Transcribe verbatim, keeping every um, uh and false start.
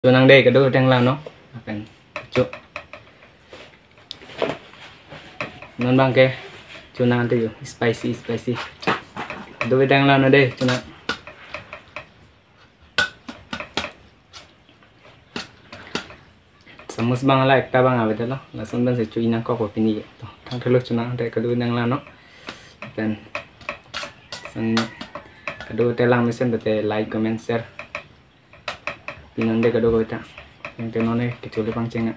Chonang dei, kadokave tanglang non. Apen cho. Non abangke chonang ante yo, spicy, spicy. Kadokave tanglang non dei, chonang. Samus abang la ekta abang avedetlo. Lason abang si cho-i nangkokpo pini. To, thangthelo chonang ante, kadokave tanglang non. Then, sen kadokave tanglang mesen bete like, comment, share. Pi non dei kadokave ta. Yang te non ne kechole pangcheng a.